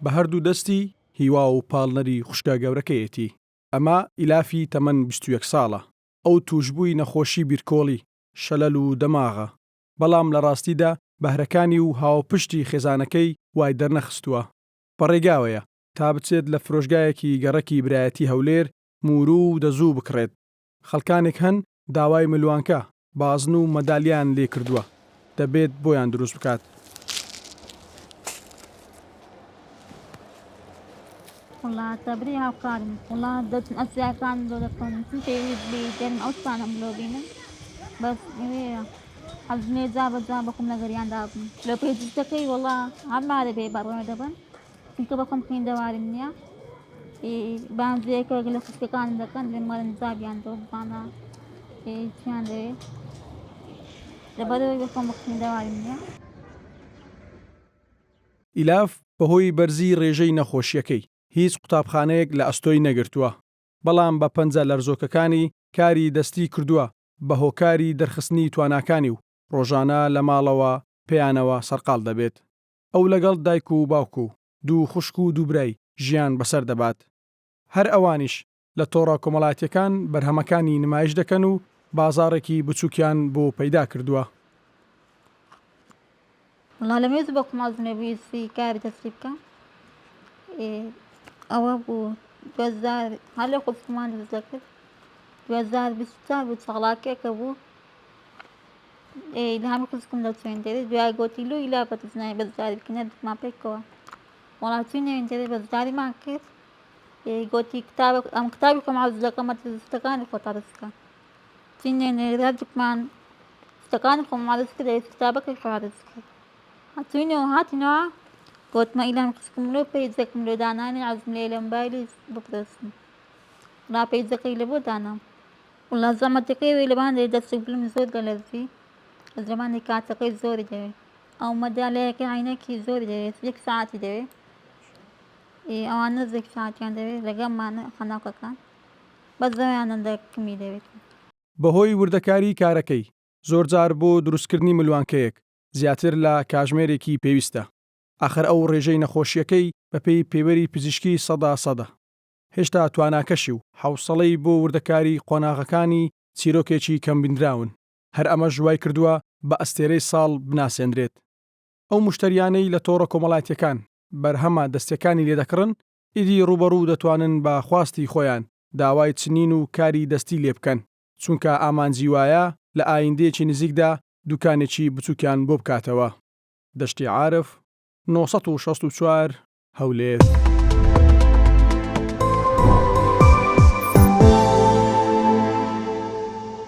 بە هەردوو دەستی هیوا و پاڵنەری خوشکە گەورەکەیەتی. ئەمە ئیلافی تەمەن 21 ساڵە. ئەو تووشبووی نەخۆشی بیرکۆڵی، شەلەل و دەماغە. بەڵام لە ڕاستیدا بەهرەکانی و هاوپشتی خێزانەکەی وای دەرنەخستووە. بە ڕێگاوەیە تا بچێت لە فرۆشگایەکی گەڕەکی برایەتی هەولێر موروو و دەزوو بکڕێت. خەڵکانێک هەن داوای ملوانکە، بازن و مەدالیایان لێ کردووە، دەبێت بۆیان دروست بکات. وەڵا سەبری هاوکارم وەڵا دەچن ئەسیاکان لۆ دەکەن چ پێویست بی دێنم ئەو شتانەم لۆ بینم بەس ئەوەیە حەزمێ جا بە جا بەخۆم لەگەریان دابم لە پێویستەکەی وەڵا هەر مارە بێ بەڕێوە دەبن چونکە بەخۆم خوێندەوارم نییە بانزەیەکە لە خوشکەکانم دەکەن لێم وەرن جابیان دۆ بزانە چیان دەوێ لەبەرەوەی بەخۆم خوێندەوارم نییە. ئیلاف بەهۆی بەرزی ڕێژەی نەخۆشییەکەی هیچ قوتابخانەیەک لە ئەستۆی نەگرتووە، بەڵام بە پەنجە لەرزۆکەکانی کاری دەستی کردووە بە هۆکاری دەرخستنی تواناکانی و ڕۆژانە لە ماڵەوە پێیانەوە سەرقاڵ دەبێت. ئەو لەگەڵ دایک و باوک و دوو خوشک و دوو برای ژیان بەسەر دەبات. هەر ئەوانیش لە تۆڕە کۆمەڵایەتییەکان بەرهەمەکانی نمایش دەکەن و بازاڕێکی بچووکیان بۆ پەیدا کردووە. وەڵا لە مێژ بۆ خۆم حەزم لێ بوو کاری دەستی بکەم ئەوە بوو 2000 هەر لە خوشکمان دروست دەکرد 2024 بوو چاڵاکێکە بوو لە هەموو خوشکم لە چوین دەرێ دوای گۆتی لۆ ئیلا بەدەست نای بەشداری بکەین هەردووکمان پێکەوە وەڵا چوینە دەرێ بەشداریمان کرد گۆتی کتابە ئەم کتابی خۆم عەرز دەکەم شتەکانی خۆت عەرز بکە چوینە هەردووکمان شتەکانی خۆم عەرز کرد کتابەکەی خۆ عەرز کرد چوینەوە هاتینەوە گۆتمە ئیلام خوشکم لۆ پەیجەکم لۆ دانانی عەزم لێ لە مۆبایلی بپرسم وەڵا پەیجەکەی لە بۆ دانام وەڵا زەحمەتەکەی ئەوەی لەوانەیە دەست و پلم زۆر دەلەرزی زەمانی کاتەکەی زۆری دەوێت ئەو مەدالیایەکەی عینەکی زۆری دەوێت یەک ساعەتی دەوێت ئەوان نزیک ساعەتیان دەوێت لەگەڵمان خەناقەکان بەس ئەویانە دەکمی دەوێت. بەهۆی وردەکاری کارەکەی، زۆرجار بۆ دروستکردنی ملوانکەیەک زیاتر لە کاژمێرێکی پێویستە، ئاخر ئەو ڕێژەی نەخۆشییەکەی بەپێی پێوەری پزیشکی سەدا سەدە. هێشتا تواناکەشی و حەوسەڵەی بۆ وردەکاری قۆناغەکانی چیرۆکێکی کەمبینراون، هەر ئەمەش وای کردووە بە ئەستێرەی ساڵ بناسێنرێت. ئەو موشتەریانەی لە تۆڕە کۆمەڵایەتییەکان بەرهەمە دەستییەکانی لێ دەکڕن، ئیدی ڕووبەڕوو دەتوانن بە خواستی خۆیان داوای چنین و کاری دەستی لێ بکەن، چونکە ئامانجی وایە لە ئایندەیەکی نزیکدا دوکانێکی بچووکیان بۆ بکاتەوە. دەشتی عارف، 964، هەولێر.